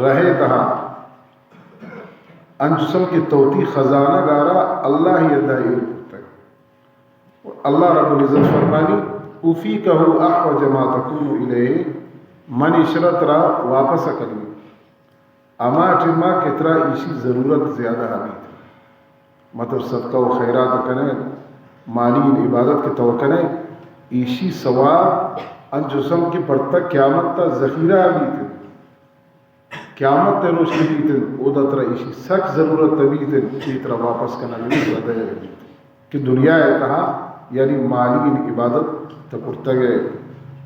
رہے تہا انچو سم کہ تو وتی خزانہ گارا اللہ ءِ یدا ایر کرتگ۔ اللہ رب العزت فرمانی، "أفيكه أحوج ما تكون إليه"، من ایشرا ترا واپس کنیں ہما ٹیما کہ ترا ایشی ضرورت زیادہ بیت۔ مطلب، صدقہ و خیرات کنئے، مالی عبادت کہ تو کنئے، ایشی ثواب انچو سم کہ پرتہ قیامت تا ذخیرہ بیت۔ قیامت ءِ روچ کہ بیت انت، اودا ترا ایشی سک ضرورت بیت انت، اے ترا واپس کنگ بیت، ترا دئیگ بیت کہ دنیا ءِ تہا، یعنی مالی عبادت تو کرتگ ئے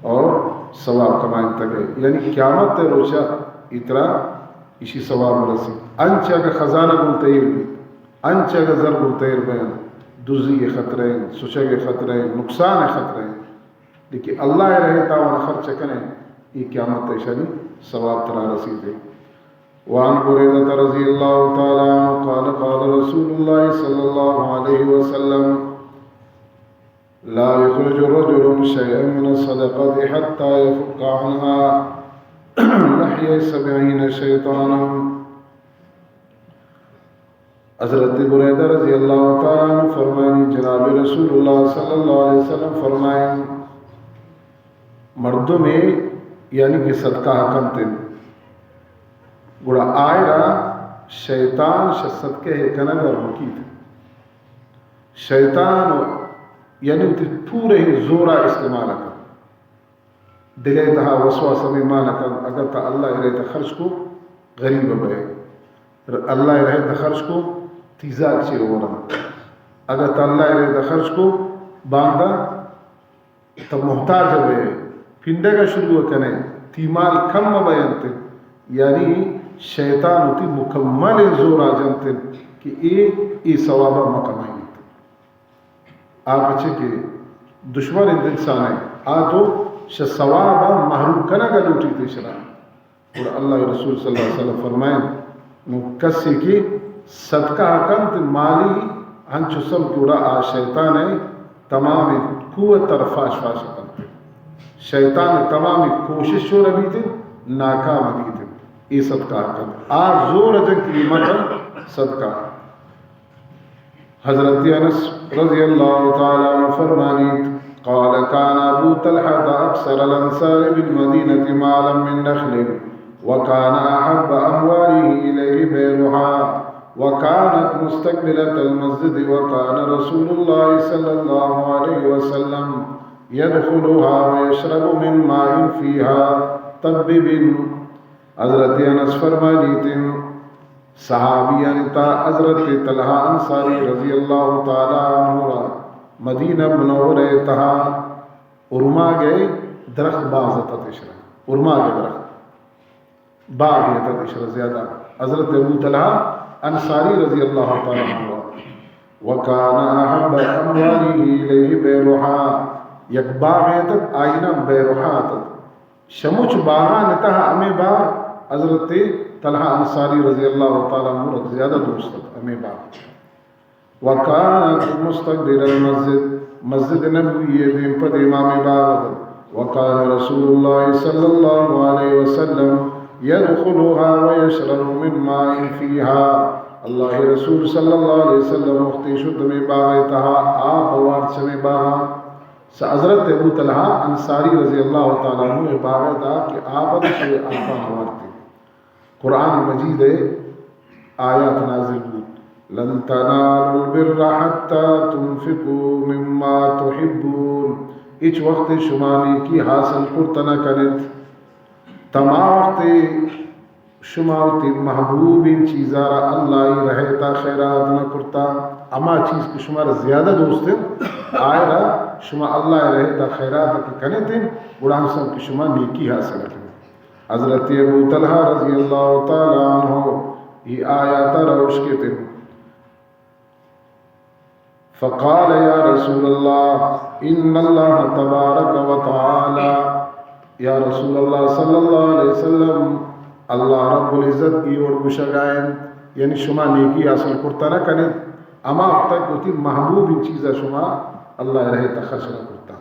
اور ثواب کمائینتگ ئے، یعنی قیامت ءِ روچا اے ترا ایشی ثواب رسی۔ انچ اگہ خزانہ گوں تئیر بیت، انچ اگہ زر گوں تئیر بینت، دزی ءِ خطرہ انت، سچگ ءِ خطرہ انت، نقصان ءِ خطرہ انت۔ لیکن اللہ ءِ رہے تاوان خرچ کنئے، اے قیامت ءَ ایشانی ثواب ترا رسیت۔ وعن بريدة رضي الله تعالى عنه قال، قال رسول الله صلى الله عليه وسلم، لا يخرج رجل شيئا من الصدقة حتى يفك عنها لحيي سبعين شيطانا۔ حضرت بریدہ رضی اللہ تعالی عنہ فرمانی، جناب رسول اللہ صلی اللہ علیہ وسلم فرمائیں، مردمے یعنی کہ صدقہ کنت انت، گڑا آئرا شیطان شہ صدقہ کنگ ءَ رکیت۔ شیطان یعنی وتی پورے زورا استعمال کنت۔ دل ءِ تہا وسواس ہمے مان کنت، اگاں تو اللہ ءِ رہے تہا خرچ کو، غریب بئے۔ اللہ ءِ رہے تہا خرچ کو، تئی زاگ چے ورنت۔ اگاں تو اللہ ءِ رہے تہا خرچ کو، باندا تو محتاج بئے، پنڈگ ءَ شروع کنئے، تئی مال کم بینت۔ یعنی شیطان وتی مکمل زورا جنت کہ اے، اے ثوابا مکمائینت۔ آ پچے کہ دشمن انت انسان ءِ، آ تو شہ ثواب ءَ محروم کنگ ءَ لوٹیت ایشرا۔ گڑا اللہ ءِ رسول صلی اللہ علیہ وسلم فرمائیں، نوں کسے کہ صدقہ کنت مالی، انچو سم کہ گڑا آ شیطان ءِ تمام قوت ءَ را فاش فاش کنت۔ شیطان ءِ تمام کوشش چون بیت، ناکام بیت۔ اے صدقہ کنت۔ آ زور جنت کہ اے مکن صدقہ۔ حضرت انس رضی اللہ تعالی عنہ فرمانیت، قال، كان أبو طلحة أكثر الأنصار بالمدينة مالا من نخل، وكان أحب أمواله إليه بيرها، وكانت مستقبلة المسجد، وكان رسول الله صلى الله عليه وسلم يدخلها ويشرب من ماء فيها طبب۔ حضرت انس فرمانیت، صحابیانی تہا حضرت طلحہ انصاری رضی اللہ تعالی عنہ را مدینہ منورہ ءِ تہا ارماگ ءِ درخت باز اتت ایشرا۔ ارماگ ءِ درخت، باغ اتت ایشرا زیادہ۔ حضرت ابو طلحہ انصاری رضی اللہ تعالی عنہ را، وكان أحب أمواله إليه بيرها، یک باغ اتت، آئی نام بیرحا اتت۔ شموچ باغان تہا ہمے باغ حضرت طلحہ انصاری رضی اللہ تعالی عنہ را زیادہ دوست ات، ہمے باغ۔ وكانت مستقبل المسجد، مسجد نبوی ءِ دیم پہ دیم ہمے باغ ات۔ وكان رسول الله صلى الله عليه وسلم يدخلها ويشرب من ماء فيها۔ اللہ ءِ رسول صلی اللہ علیہ وسلم وقتی شت ہمے باغ ءِ تہا، آپ وارت ہمے باغ ءَ۔ سا حضرت ابو طلحہ انصاری رضی اللہ تعالی عنہ ءِ باغ ءَ دا کہ آپ ءَ چہ آپاں وارتی۔ قرآن مجید ءِ آیات نازل بوت، لن تنالوا البر حتى تنفقوا مما تحبون۔ ہچ وقت شما نیکی حاصل کرت نہ کنیت، تما وقت شما وتی محبوبیں چیزا را اللہ ءِ رہے تا خیرات نہ کرتا۔ ہما چیز کہ شما را زیادہ دوست انت، آئرا شما اللہ ءِ رہے تا خیرات کہ کنیت انت، گڑا ہم سم کہ شما نیکی حاصل کنیت۔ حضرت ابو طلحہ رضی اللہ تعالی عنہ ای آیات را اشکت انت۔ فقال، يا رسول الله، إن الله تبارك وتعالى، یا رسول اللہ صلی اللہ علیہ وسلم، اللہ رب العزت ای وڑ گوشگا انت، یعنی شما نیکی حاصل کرتا نہ کنیت، ہما وقت تک وتی محبوبیں چیزا شما اللہ رہے تا خرچ نہ کرتا۔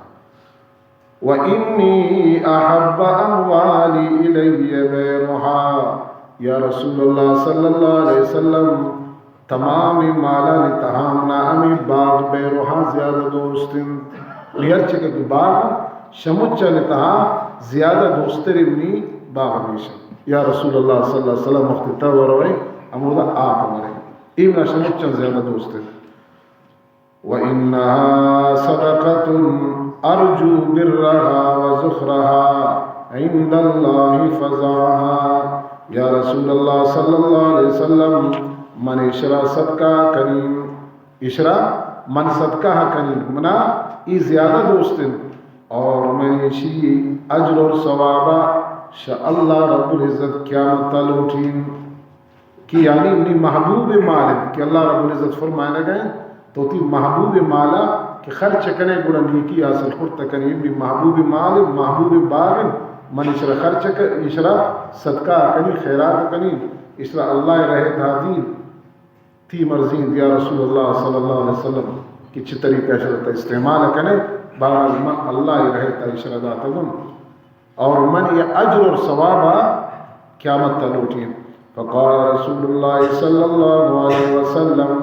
وإني أحب أموالي إلي بيرها۔ یا رسول اللہ صلی اللہ علیہ وسلم، تمام مالانی تہا منا ہمے باغ بیرہا زیادہ دوست انت۔ منی ہر چکہ کہ باغ شمچانی تہا زیادہ دوستر منی باغ ہمیش انت۔ یا رسول اللہ صلی اللہ علیہ وسلم، وقت تو روئے ہمودا آپ مرے، اے منا شمچان زیادہ دوست انت۔ وإنها صدقة أرجو برها وزخرها عند الله فضعها۔ یا رسول اللہ صلی اللہ علیہ وسلم، من اشرا صدقہ کنین، اشرا من صدقہ کنین، منا ای زیادہ دوست انت، اور من اشی اجر اور ثوابا شہ اللہ رب العزت قیامت لوٹین۔ کہ یعنی منی محبوب مال انت، کہ اللہ رب العزت فرمائنگ ء انت، تو وتی محبوب مالا کہ خرچ کنے گڑا نیکی حاصل کرت کنے، منی محبوب مال انت، محبوب باغ انت، من اشرا خرچ ک-، اشرا صدقہ کنی، خیرات کنی، اشرا اللہ رہ تہا دین۔ تی مرضی انت یا رسول اللہ صلی اللہ علیہ وسلم کہ چہ طریقہ اشرا تا استعمال کنے، بہرحال من اللہ رہ تہا اشرا داتگن۔ اور من یہ اجر اور ثواب قیامت تا لوٹین۔ فقال رسول اللہ صلی اللہ علیہ وسلم،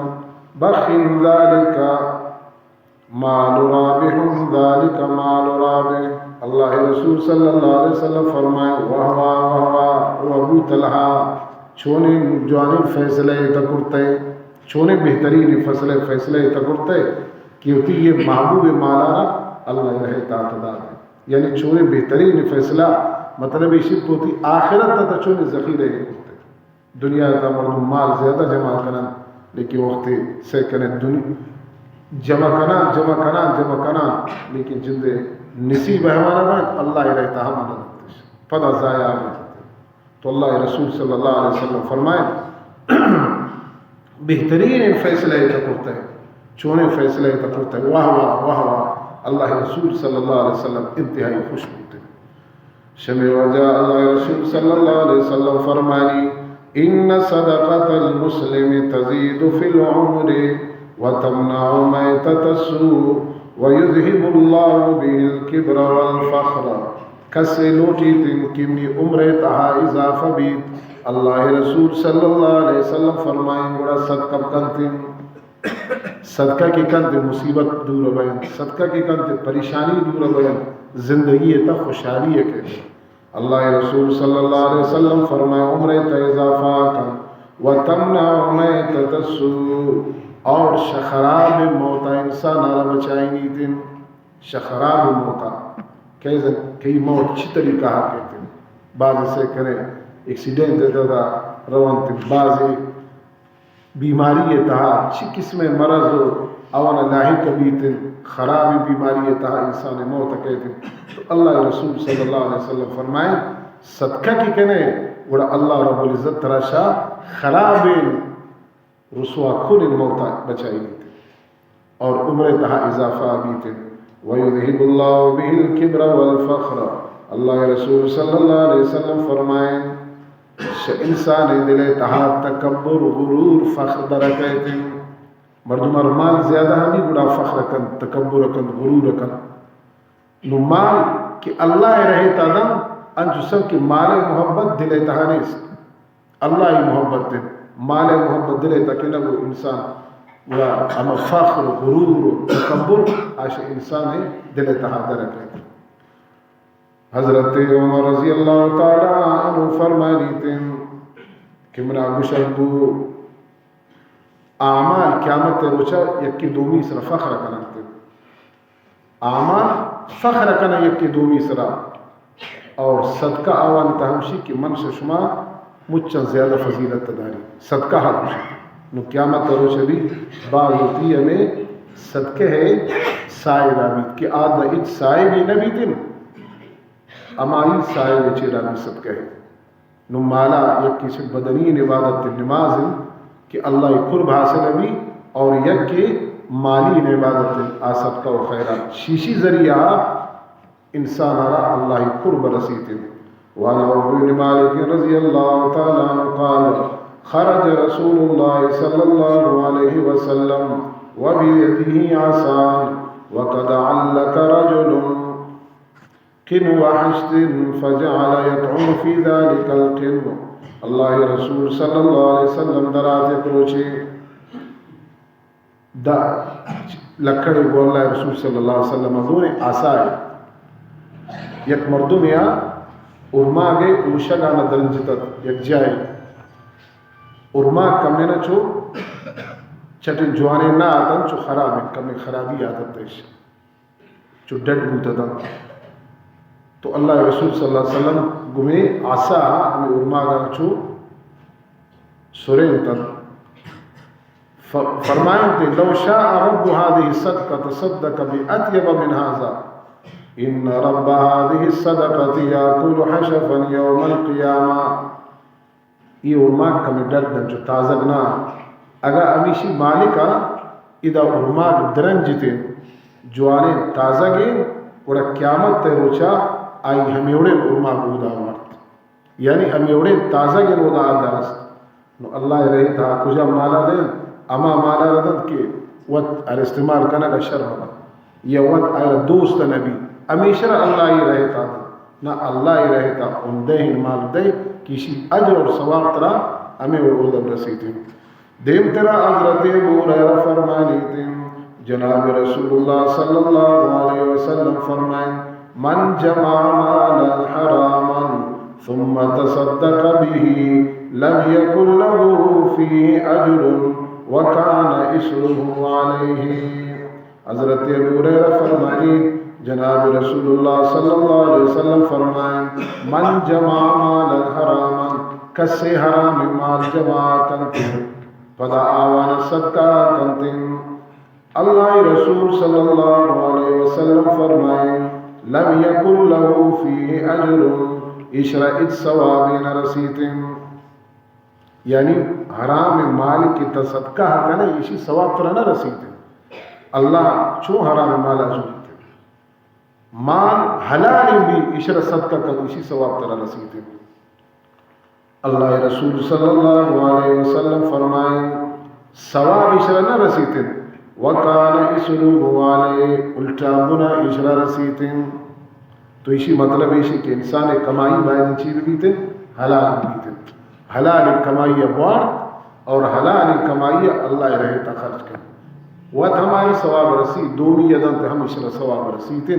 بخ ذلك مال رابح، ذلك مال رابح۔ اللہ رسول صلی اللہ علیہ وسلم فرمائے، واہ واہ، واہ واہ، و ابو طلحہ، چونیں جوانیں فیصلہ تا کرتے، چونیں بہترین فیصلہ، فیصلہ تا کرتے کہ وتی یہ محبوب مالا اللہ رہ تا دات۔ یعنی چونیں بہترین فیصلہ، مطلب ایشی کہ وتی آخرت تا چونیں ذخیرہ کرتے۔ دنیا تا مردم مال زیادہ جمع کنن، لیکن وقت سے کنے دنیا جمع کنان، جمع کنان، جمع کنان، لیکن جندے نصیب ہمانا بنت، اللہ رہ تا ہمانا بنتش۔ پدا ضائع بنت۔ تو اللہ رسول صلی اللہ علیہ وسلم فرمائے، بہترین فیصلہ یہ کرتا ہے، چونیں فیصلہ یہ کرتا ہے، واہ واہ، واہ واہ، اللہ رسول صلی اللہ علیہ وسلم انتہائی خوش ہوتے۔ شمی واجہ اللہ رسول صلی اللہ علیہ وسلم فرمانی، ان صدقة المسلم تزيد في العمر وتمنع ميتة السوء ويذهب الله به الكبر والفخر۔ کسے لوٹیت انت کہ منی عمر ء تہا اضافہ بیت، اللہ ء رسول صلی اللہ علیہ وسلم فرمائیں، گڑا صدقہ بکنت انت۔ صدقہ کہ کنت انت مصیبت دور بینت، صدقہ کہ کنت انت پریشانی دور بینت، زندگی ء تہا خوشحالی ء کیت۔ اللہ ء رسول صلی اللہ علیہ وسلم فرمائے، عمر ء تہا اضافہ کنت، وتمنع میتۃ السوء، اور شہ خراب موت ء انسان ء را بچائینیت انت۔ شہ خراب موتا، کئی ز-، کئی موت چی طریقہ ء کیت انت۔ بعض سے کنے ایکسیڈنٹ ء تہا رونت، بعض بیماری ء تہا، چی قسم مرض و آوانا لاحق بیت انت، خراب بیماری ء تہا انسان موت کیت انت۔ تو اللہ رسول صلی اللہ علیہ وسلم فرمائیں، صدقہ کی کنے، گڑا اللہ رب العزت ترا شہ خراب رسوا کنیں موتا بچائینیت اور عمر ء تہا اضافہ بیت انت۔ ویذهب اللہ بہ الکبر والفخر، اللہ رسول صلی اللہ علیہ وسلم فرمائیں، شہ انسان دل ء تہا تکبر، غرور، فخر در کیت انت۔ مردم ار مال زیادہ ہمی گڑا فخر کنت، تکبر کنت، غرور کنت۔ نو مال کہ اللہ ء رہ ء تا دنت، انچو سنگ کہ مال ء محبت دل ء تہا نیست۔ اللہ ء محبت انت، مال ء محبت دل ء تہا کہ نہ بو انسان، گڑا ہما فخر و غرور و تکبر آش انسان ء دل ء تہا در کیت۔ حضرت عمر رضی اللہ تعالی عنہ فرمائیت انت کہ منا گوشگ بو، اعمال قیامت ء روچا یکے دومی سرا فخر کننت۔ اعمال فخر کنن یکے دومی سرا۔ اور صدقہ آوانی تہا ہمشی کہ من شہ شما مچاں زیادہ فضیلت داری۔ صدقہ ہا گوشی۔ نو قیامت ء روچ بھی باز وتی ہمے صدقہ ء صاحب بیت کہ آ دہ ہچ صاحبی نہ بیت، ہمائی صاحب چیرا بھی صدقہ ہے۔ نو مالا یکے چہ بدنی عبادت نماز انت کہ اللہ ء قرب حاصل بی، اور یکے مالی عبادت انت، آ صدقہ و خیرات، شیشی ذریعہ انسان را اللہ ء قرب رسیت انت۔ وعن عوف بن مالک رضی اللہ تعالی عنہ قال، خرج رسول اللہ صلی اللہ علیہ وسلم وبيده عصا وقد علق رجل قنو حشد فجعل يطعن في ذلك القنو۔ اللہ رسول صلی اللہ علیہ وسلم درات یک روچے دا لکڑے گوں اللہ رسول صلی اللہ علیہ وسلم دونے آسائے یک مردمے آ ارماگے اوشگانا درنجتت یک جائے۔ ارماگ کمے نہ چو چٹیں جوانیں نہ آتن، چو خرابیں، کمے خرابی آتت ایش۔ چو ڈڈ بوت اتنت۔ تو اللہ رسول صلی اللہ علیہ وسلم گمے آسا ہمے ارماگا چو سرینتنت۔ ف-، فرمائنتے، لو شاء رب هذه الصدقة تصدق بأطيب من هذا، إن رب هذه الصدقة يأكل حشفا يوم القيامة۔ اے ارماگ کمے ڈڈ انت، چو تازگ نہ انت۔ اگاں ہمیشی مالک ء ادا ارماگ درنجتیں، جوانیں تازگیں، گڑا قیامت ء روچا آئی ہمے وڑیں ارماگ اودا وارت، یعنی ہمے وڑیں تازگیں اودا آ درست۔ نو اللہ ء رہے تہا کجا مالا دنت؟ ہما مالا را دنت کہ وت ہر استعمال کنگ ء شرم بنت۔ یا وت آئرا دوست نبی، ہمیشرا اللہ ء رہے تا دے۔ نہ، اللہ ء رہے تا عمدہ ہین مال دے کہ اشی اجر اور ثواب ترا ہمیں اور اودم رسیتیں۔ دیم ترا حضرت ابو ہریرہ فرمانیتیں، جناب رسول اللہ صلی اللہ علیہ وسلم فرمائیں، من جمع مالا حراما ثم تصدق به لم يكن له فيه أجر وكان إثمه عليه۔ حضرت ابو ہریرہ فرمانی، جناب رسول اللہ صلی اللہ علیہ وسلم فرمائیں، من جمع مالا حراما، کسے حرام مال جمع کنت، پدا آوان صدقہ کنت، اللہ رسول صلی اللہ علیہ وسلم فرمائیں، لم يكن له فيه أجر، ایشرا ہچ ثوابے نہ رسیتیں۔ یعنی حرام مال کہ تو صدقہ کنئے، ایشی ثواب ترا نہ رسیت۔ اللہ چون حرام مالا زوریت؟ مال حلال بی، ایشرا صدقہ کن، ایشی ثواب ترا رسیت۔ اللہ رسول صلی اللہ علیہ وسلم فرمائیں، ثواب ایشرا نہ رسیت، وکان اثمه علیہ، الٹا گناہ ایشرا رسیت۔ تو ایشی مطلب ایشی کہ انسان کمائی باید چی ببیت؟ حلال ببیت۔ حلال کمائی بوارت اور حلال کمائی اللہ رہے تا خرچ کن۔ وت ہمائی ثواب رسی، دومی یدن تے ہم ایشرا ثواب رسیت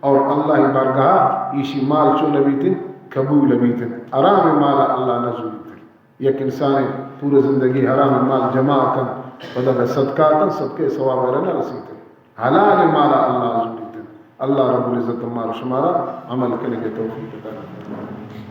اور اللہ بارگاہ ایشی مال چو نبیت؟ قبول بیت۔ حرام مال اللہ نزوریت۔ یک انسانے پورے زندگی حرام مال جمع کن، پدا صدقہ کن، صدقے ثواب ء نہ رسیت۔ حلال مالا اللہ زوریت۔ اللہ رب العزت مارا شمارا عمل کنگ ء توفیق عطا فرمائے۔